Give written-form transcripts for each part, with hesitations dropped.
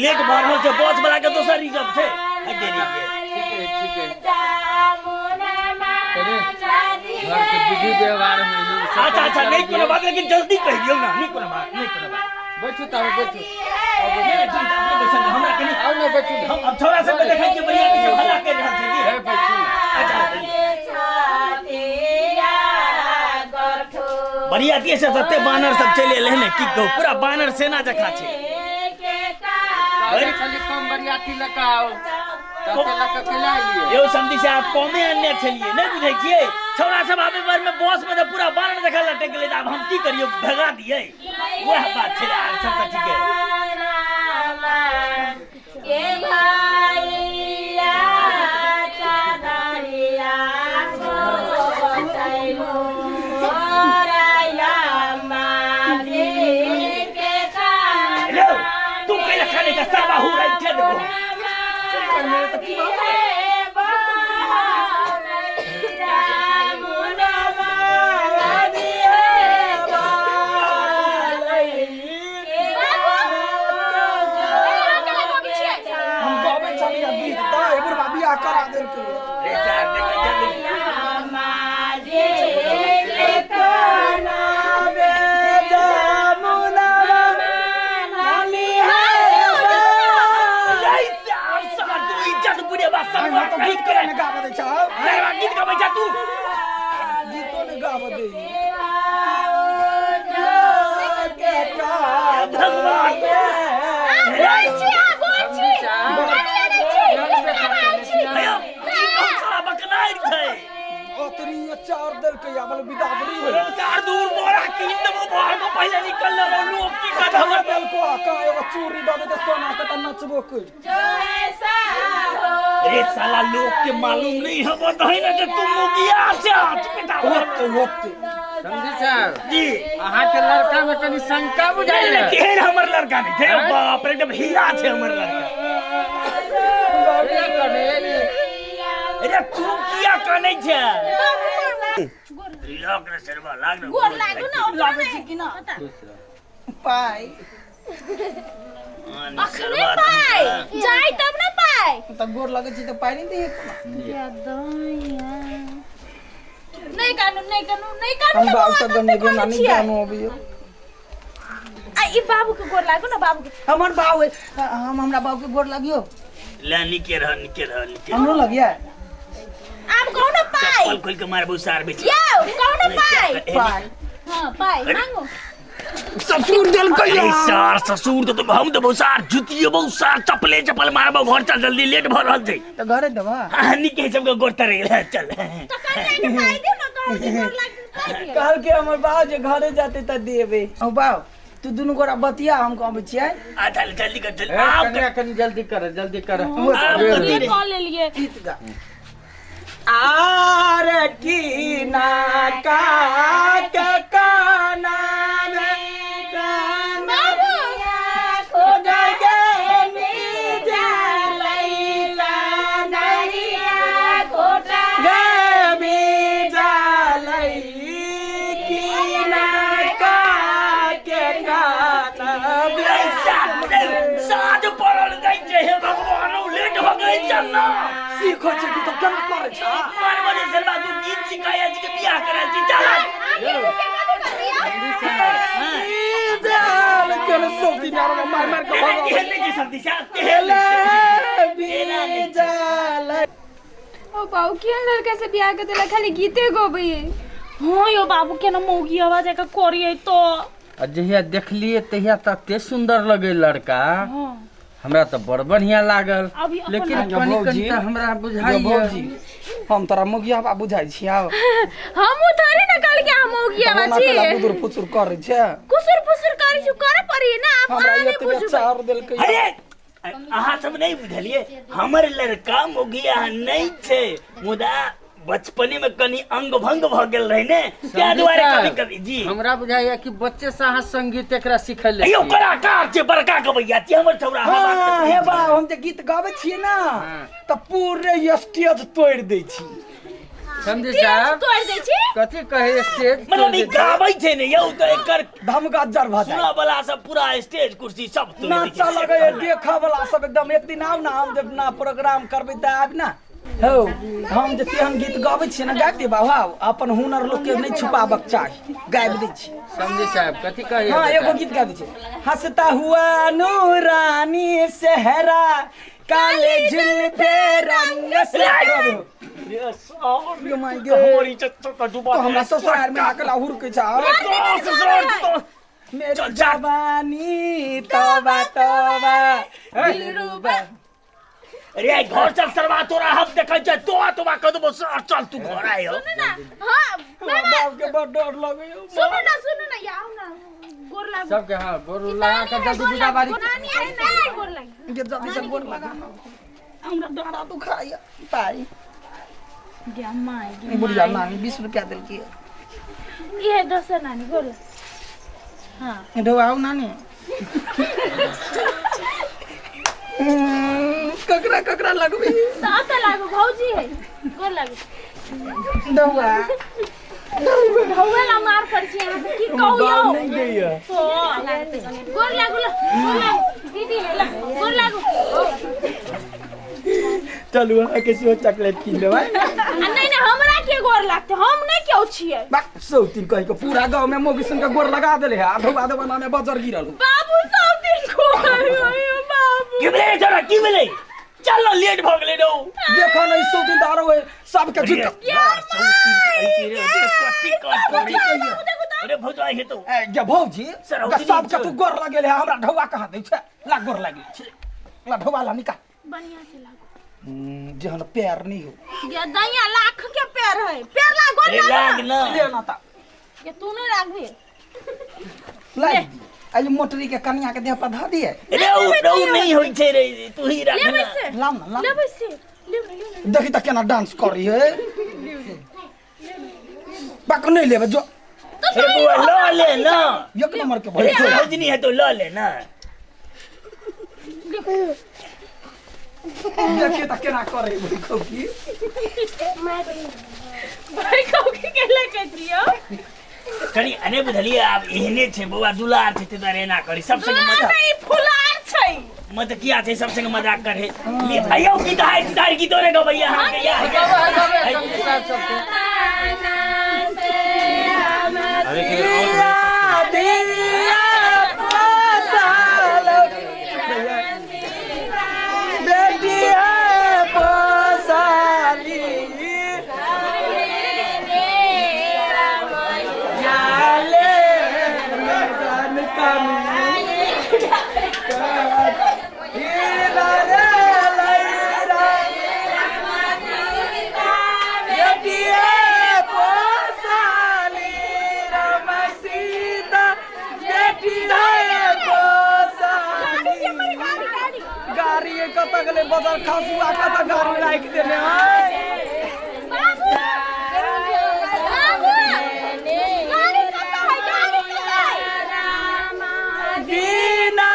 Late भऽ रहल छै बस वाला के दोसर रिजर्व छै है देरी के ठीक है ठीक है अरे घर के विधि व्यवहार में ही सब अच्छा अच्छा नहीं कोनो बात लेकिन जल्दी कहि दियौ ना नहीं कोनो बात नहीं कोनो बात बैठू तब बैठू नहीं, नहीं, ठीक छै, अपने बैसल रहो, हमरा कनि आउ ने बैठू ने हम अब छोरा सबके देखै छियै बढ़िया कि सब हल्ला करि रहल छै की हे बैठू ने अच्छा बढ़िया के से तते बानर सब चलि एलै ने की कहू पूरा बानर सेना जकाँ छै अरे खाली कम बरियाती लऽ कऽ आउ तते लऽ कऽ केना एलियै यौ समधी साहब कमे अनने छलियै नहि बुझै छियै छौड़ा सब आबै बार में बस में तऽ पूरा बानर जकाँ लटकि गेलै तऽ आब हम की करियौ भगा दियै वएह बात छलै आर सब तऽ ठीके यौ तू कैला खाने का साबा हो रहा है देखो हम गाबै छलियै गीत तऽ एहि बुढ़बा बियाह करा देलकै रे सार देखै जल्दी इज्जत बुढ़ेबा सब हम तऽ गीत केना नहि गाबऽ दै छौ सरवा गीत गबै छ तू गीतो नहि गाबऽ दै भगवान साला बकनाइ छै ओतरी चार देलकै आ बोले बिदागरी होय चार दूर बोरा कीन देबो बाहर में पहिले निकल रहो लोग की कहत हमर देलको आ कहाँ एगो चूड़ी दऽ देतै सोना के तऽ नचबो कर रे साला लोग के मालूम नहीं है वो तो है ना कि तू मुखिया छे बेटा होते होते समझी साहब जी अहाँके लड़का में कनि शंका नहीं बुझाइए नहीं केहन हमर लड़का नहीं थे बाप रे एकदम हीरा छे हमर लड़का अरे तू किया कानै छे लाग रे सरवा लाग रे गोर लागू ना ओकरा लागै छै कि ना पाइ अखने पाइ जाई तब ना पाइ तऽ गोर लगै छै तऽ पाइ नहि दैए कोनो नहीं कानू नहीं कानू नहीं कानू हम ना बाबू बौआ, से कते गंदी कानै गोना नहीं छियै? गानो अबैयो आ ई बाबू के गोर लागू ना बाबू के हमर बाबू है, हम हमरा बाबू के गोर लगियो ले निके रह निके रह निके हमरो लगिया आब कहू ना पाइ चप्पल खोल के मारबो सार बेच यौ कहू ना पाइ पाइ हां पाइ मांगो ससुर देलकै अरे सार ससुर तो हम देबो सार जुतियबो सार चप्पले चप्पल मारबो घर चल जल्दी लेट भऽ रहल छै तऽ घरे देबा आ निके सबके गोर तरे गेलै चल तऽ कनिया के पाइ दियौ ना कहू जे गोर लागू पाइ दियौ कहलकै हमर बाप जे घरे जेतै तऽ देबै औ बाबू तू दुनू गोरा बतिया हम कहबै छियै आ चल जल्दी कर जल्दी ए, आब कनिया कनि जल्दी कर जल्दी कर आब बेर कथी रे? कऽ लेलियै गीत गा आर की ना का के काना में काना बाबू हो जाए गे साँझ पड़ल जाइ छै हे भगवान औ लेट हो गई चल ना सीखो छै कि तो केना करै छै मार बजे सरबा तू गीत सिखाया छी के बियाह करा छी चल केना सब दिन आर मार मार के नहीं भगाबै तेहन नहि छै सब दिशा तेहन नहि छै। ओ बाबू केहन लड़का से बियाह कर देला खाली गीते गबै हाँ यो बाबू केना मौगी आवाज आके करिए तो आ जहिया देखलियै तहिया तऽ एते सुन्दर लगै लड़का हाँ हमरा तऽ बड़ बढ़िया लागल अभी अपन लेकिन यौ कनि कनि भौजी, तऽ हमरा यौ बुझाइया भौजी हम तोरा मोगिया बा बुझाइ छियौ हमहूँ थोड़ी ना कहल कि हम मौगी तब ओना आवाज केला छी गुदुर फुसुर करै छै कुसुर फुसुर करै छी करे पड़ी ना आब हमरा अहाँ नहि एतबे बुझबै चार देलकै अरे अहाँ सब नहि बुझलियै हमर लड़का मोगिया नहि छै मुदा बचपने में कनि अंग भंग भऽ गेल रहै ने ताहि दुआरे कभी कभी जी हमरा बुझाइया कि बच्चे से अहाँ संगीत एकरा सिखैले यौ कलाकार छै बड़का गबैया छै हमर छौड़ा हाँ हे बाब हम जे गीत गाबै छियै ना तऽ पूरे स्टेज तोड़ि दै छी समझी साहब तोड़ दै छी। कथी कहे स्टेज मतलब ई गाबै छै ने यौ तऽ एकर धमगज्जर भऽ जाय सुनऽ वाला सब पूरा स्टेज कुर्सी सब तोड़ि दै नाचऽ छै। लगैए देखऽ वाला सब एकदम। एक दिन आउ ना, हम जब ना प्रोग्राम करबै तऽ आबि ना हौ। हम जे तेहन गीत गबै छियै ने, गाबि दे बाबा। अपन हुनर लोकके नहि छुपाबक चाही, गाबि दै छियै। समझी साहब कथी कहे? हाँ, एगो गीत गाबि दै छियै। हंसता हुआ नूरानी सेहरा, काले जुल्फे रंग से। यो my गे, हमर इज्जत सब डुबा तो हमरा ससुराल में आके लाहुर के छा। मेरी चल जा। जवानी तौबा तौबा दिलरुबा। अरे घर चल सरवा, तोरा हम देखै छै तोबा तोबा कऽ देबो सर। चल तू घर आयो। सुनू ना, हाँ हमरा बाप के बड़ डर लगैया। सुनू ना, सुनू ना, या आओ ना, गोर लागू। सबके हाँ गोर लगा के जल्दी विदा बारी। नानी है, नानी गोर लागू। गे जल्दी से गोर लगा ना, हमरा डाँडा दुखाइया पाई। गे my गे। बुढ़िया नानी 20 रुपया देलकी। ये दोसर नानी गोर लाग। हाँ। ढो आउ नानी। ककरा ककरा लगबी? तो अतऽ लागू, भौजी है, गोर लागू। दौआ। ढौआ ला मार कर छी अहाँ के, की कहू यौ। नहीं गई। तो गोर लागू, ल गोर लागू दीदी है, ल गोर लागू। चलू, अहाँके सेहो चॉकलेट कीन लेबै। आ नहीं नहीं, हमरा के गोर लागते? हम नहीं क्यों छियै। बक सौतीन कहि के पूरा गाँव में मोगी सुन के गोर लगा देले है। आ ढौआ देवाना में बजर गिरल हो। बाबू सब दिन को बाबू। की भेलै छोरा, की भेलै? चल न, लेट भऽ गेलै रौ। देखो न, ई सौतीन तऽ आरो है सबके झुक। अरे भौजा हेतौ। ए गे भौजी। सरौती। सबके तू गोर लगेले है, हमरा ढौआ कहाँ दै छै? ला गोर लागि छै, ला ढौआ ला निकाल। बढ़िया से लागू। जेहन पैर नहीं हो। गे दैया, लाख के पैर है, पैर ला गोर। अरे लाग न। ले ना ता। गे तू नहीं लागबी? लाग दी। आ ई मोटरी के कनिया के देह पर धऽ दिए। रे उ रौ नहीं होइ छै रे, तू ही राख लेबै न। से। लाउ ना, लाउ। लेबै से, लेबै, लेबै। देखी तऽ केना डांस करी है। बाक नहीं लेबै जो। अरे बौआ, लऽ ले न। एक नंबर के अरे भौजी। भौजनी हेतौ, लऽ ले न। देखिए तऽ केना करे भौजी। भाई कहू की केला कहतियो? कनि अने बुझलियै, आब एहने छै बौआ, दुलार छै, ताहि दुआरे एना करी सब संगे दुलार मजाक। नहीं, फुलार छै। मत किया छै सब संगे मजाक करे ले। आयौ गीत हाय तार गीतो रे गबैया अहाँके या। गबै गबै समझी साहब सबके। दिया दिया पोसाल, बेटिया पोसाली जाले मैदान कमी हीरा रे लैरा, बेटिया पोसाली राम सीता, बेटिया पोसाली। गाड़ी कतऽ गेलै? बदर खसुआ कतऽ गाड़ी राखि देने है? बाबू बाबू, गाड़ी कतऽ है? गाड़ी कतऽ है? बिना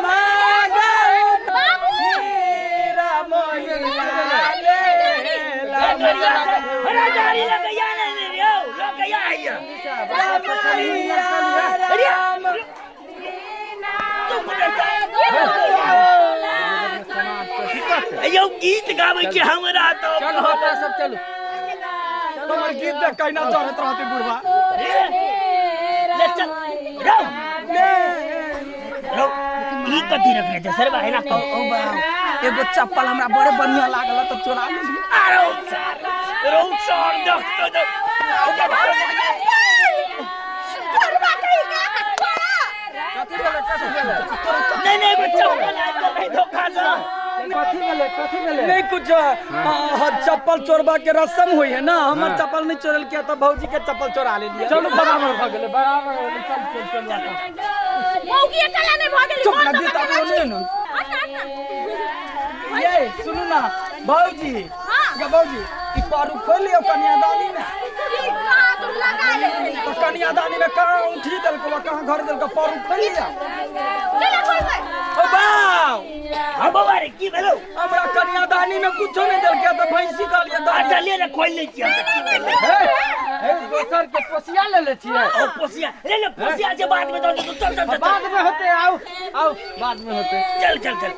मगर बाबू। हीरा मोहिया ले। अरे गाड़ी लगैया नहीं रे यौ, लगैया हैया। रमैया राम। यौ गीत गाबै छै हमरा तऽ। चलू अपना सब चलू। हमर गीत देख कहिना चढ़ैत रहतै बुढ़वा। ले चल रौ रौ, ई कथी रखने छै सरबा एना? ओ ओ बाप, एगो चप्पल हमरा बड़े बढ़िया लागल तऽ चोरा लेलियै। आरो सर रौ सर, देख तो देख ओकर करबा कहीं का तोरा। कथी भेलै? कथी भेलै? नहीं नहीं, एगो चप्पल आबि गेल रहै धोखा सँ। कथी भेलै? कथी भेलै? नहीं कुछ, चप्पल चोरबा के रस्म हुई है ना। हमर चप्पल नहीं चोरल किया तऽ भौजी के चप्पल चोरा लेलियै। चलू, बराबर भऽ गेलै, बराबर भऽ गेलै। चल चल चल। मौगी अकेला नहीं भऽ गेली। चुप गोर ना, दबा गीत के आब राखी। नहीं न। अच्छा अच्छा। ये सुनू ना भौजी। हाँ। गे भौजी, ई पारू खोल लियौ कन्यादानी में। ई कहाँ तुम लगा ले? तो कन्यादानी में कहाँ उठी देलको, कहाँ घर देलको? पारू खोल लिया। केला खोलबै? ओ बाउ हाँ बाबा रे की भेलो हमरा कन्यादानी में कुछो नहीं देलकै तऽ भैंसी कहलियै दऽ अच्छा ले ने खोल लै छियै हम तऽ की भेलै हे हे दोसर के पोसिया ले ले छियै ओ पोसिया ले ले पोसिया जे बाद में दऽ दे चल चल चल बाद में होते आउ आउ बाद में होते चल चल चल